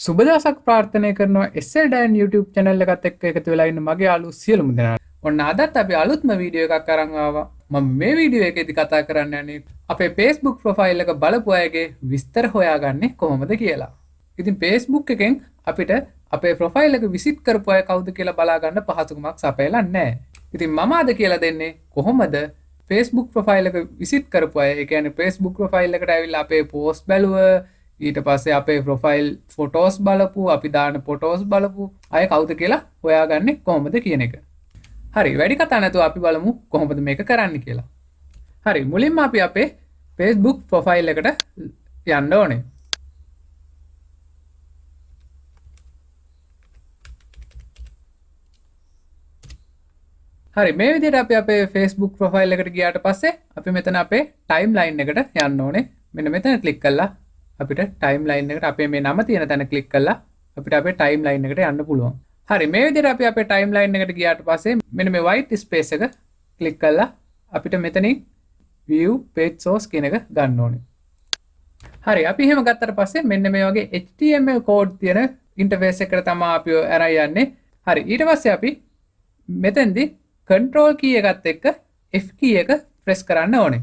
සුබ දවසක් ප්‍රාර්ථනා කරනවා SL Dan YouTube channel එකත් එක්ක එකතු වෙලා ඉන්න මගේ යාළුවෝ සියලුම දෙනාට. ඔන්න අදත් අපි අලුත්ම වීඩියෝ එකක් අරන් ආවා. මම මේ වීඩියෝ එකේදී කතා කරන්න යන්නේ අපේ Facebook profile එක බලපු අයගේ විස්තර හොයාගන්නේ කොහොමද කියලා. ඉතින් Facebook එකෙන් අපිට අපේ ප්‍රොෆයිල් එක විසිට් කරපු අය කවුද කියලා බලා ගන්න පහසුකමක් සපයලා නැහැ. ඉතින් මම අද කියලා දෙන්නේ කොහොමද Facebook profile එක විසිට් කරපු අය, ඒ කියන්නේ Facebook profile එකට ඇවිල්ලා අපේ පෝස්ට් බැලුව, ඊට පස්සේ අපේ ප්‍රොෆයිල් ෆොටෝස් බලපු, අපි දාන ෆොටෝස් බලපු අය කවුද කියලා හොයාගන්නේ කොහොමද කියන එක. හරි, වැඩි කතා නැතුව අපි බලමු කොහොමද මේක කරන්න කියලා. හරි, මුලින්ම අපි අපේ Facebook profile එකට යන්න ඕනේ. හරි, මේ විදිහට අපි අපේ Facebook profile එකට ගියාට පස්සේ අපි මෙතන අපේ ටයිම්ලයින් එකට යන්න ඕනේ. මෙන්න මෙතන ක්ලික් කරලා අපිට ටයිම්ලයින් එකට අපේ මේ නම තියෙන තැන ක්ලික් කරලා අපිට අපේ ටයිම්ලයින් එකට යන්න පුළුවන්. හරි, මේ විදිහට අපි අපේ ටයිම්ලයින් එකට ගියාට පස්සේ මෙන්න මේ white space එක ක්ලික් කරලා අපිට මෙතනින් view page source කියන එක ගන්න ඕනේ. හරි, අපි එහෙම ගත්තට පස්සේ මෙන්න මේ වගේ HTML code තියෙන ඉන්ටර්ෆේස් එකට තමයි අපි අරන් යන්නේ. හරි, ඊට පස්සේ අපි මෙතෙන්දී control key එකත් එක්ක F key එක ප්‍රෙස් කරන්න ඕනේ.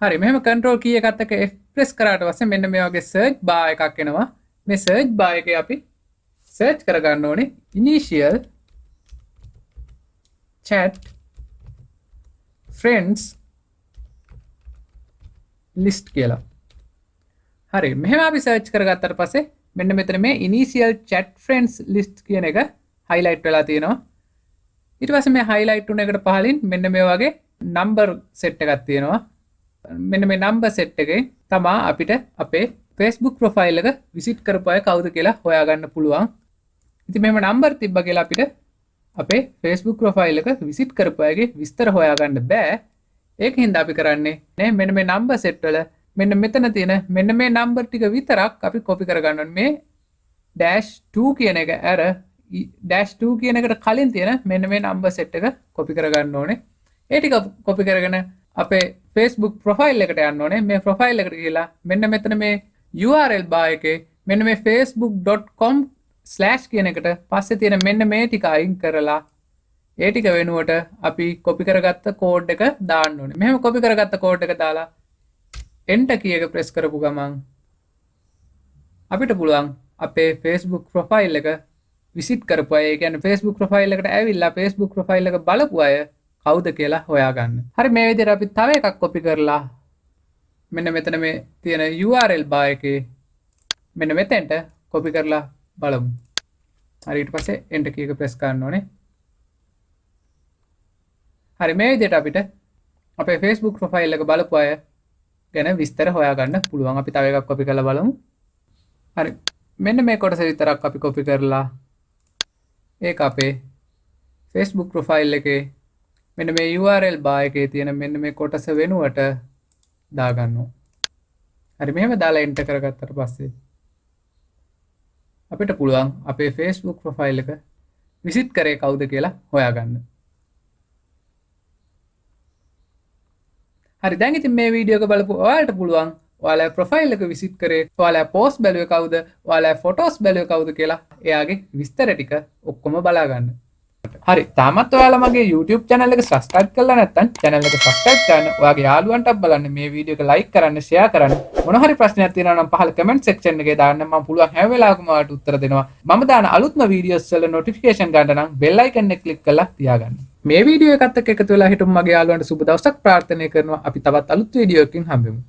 හරි, මෙහෙම control key එකත් එක්ක F press කරාට පස්සේ මෙන්න මේ වගේ search bar එකක් එනවා. මේ search bar එකේ අපි search කරගන්න ඕනේ initial chat friends list කියලා. හරි, මෙහෙම අපි search කරගත්තට පස්සේ මෙන්න මෙතන මේ initial chat friends list කියන එක highlight වෙලා තියෙනවා. ඊට පස්සේ මේ highlight වුණ එකට පහලින් මෙන්න මේ වගේ number set එකක් තියෙනවා. මෙන්න මේ number set එකෙන් තමා අපිට අපේ Facebook profile එක විසිට් කරපු අය කවුද කියලා හොයාගන්න පුළුවන්. ඉතින් මෙහෙම number තිබ්බ කියලා අපිට අපේ Facebook profile එක විසිට් කරපු අයගේ විස්තර හොයාගන්න බෑ. ඒක හින්දා අපි කරන්නේ නේ මෙන්න මේ number set වල මෙන්න මෙතන තියෙන මෙන්න මේ number ටික විතරක් අපි කොපි කරගන්න ඕනේ. මේ dash 2 කියන එක අර dash 2 කියන එකට කලින් තියෙන මෙන්න මේ number set එක කොපි කරගන්න ඕනේ. ඒ ටික කොපි කරගෙන අපේ Facebook profile එකට යන්න ඕනේ. මේ profile එකට ගිහලා මෙන්න මෙතන මේ URL bar එකේ මෙන්න මේ facebook.com slash කියන එකට පස්සේ තියෙන මෙන්න මේ ටික අයින් කරලා ඒ ටික වෙනුවට අපි කොපි කරගත්ත කෝඩ් එක දාන්න ඕනේ. මෙහෙම කොපි කරගත්ත කෝඩ් එක දාලා enter key එක ප්‍රෙස් කරපු ගමන් අපිට පුළුවන් අපේ Facebook profile එක විසිට් කරපු අය, ඒ කියන්නේ Facebook profile එකට ඇවිල්ලා Facebook profile එක බලපු අය කවුද කියලා හොයාගන්න. හරි, මේ විදිහට අපි තව එකක් කොපි කරලා මෙන්න මෙතන මේ තියෙන URL bar එකේ මෙන්න මෙතෙන්ට කොපි කරලා බලමු. හරි, ඊට පස්සේ enter key එක ප්‍රෙස් කරන්න ඕනේ. හරි, මේ විදිහට අපිට අපේ Facebook profile එක බලපු අය ගැන විස්තර හොයාගන්න පුළුවන්. අපි තව එකක් කොපි කරලා බලමු. හරි, මෙන්න මේ කොටස විතරක් අපි කොපි කරලා ඒක අපේ Facebook profile එකේ මෙන්න මේ URL bar එකේ තියෙන මෙන්න මේ කොටස වෙනුවට දාගන්නවා. හරි, මෙහෙම දාලා එන්ටර් කරගත්තට පස්සේ අපිට පුළුවන් අපේ Facebook profile එක විසිට් කරේ කවුද කියලා හොයාගන්න. හරි, දැන් ඉතින් මේ වීඩියෝ එක බලපු ඔයාලට පුළුවන් ඔයාලා ප්‍රොෆයිල් එක විසිට් කරේ, ඔයාලා පෝස්ට් බැලුවේ කවුද, ඔයාලා ෆොටෝස් බැලුවේ කවුද කියලා එයාගේ විස්තර ටික ඔක්කොම බලාගන්න. හරි, තාමත් ඔයාලා මගේ YouTube channel එක subscribe කරලා නැත්නම් channel එක subscribe කරන්න, ඔයාගේ යාළුවන්ටත් බලන්න, මේ වීඩියෝ එක like කරන්න, share කරන්න. මොන හරි ප්‍රශ්නයක් තියෙනවා නම් පහළ comment section එකේ දාන්න. මම පුළුවන් හැම වෙලාවකම ඔයාලට උත්තර දෙනවා. මම දාන අලුත්ම වීඩියෝස් වල notification ගන්න නම් bell icon එක click කරලා තියාගන්න. මේ වීඩියෝ එකත් එක්ක එකතු වෙලා හිටපු මගේ යාළුවන්ට සුබ දවසක් ප්‍රාර්ථනා කරනවා. අපි තවත් අලුත් වීඩියෝ එකකින් හම්බෙමු.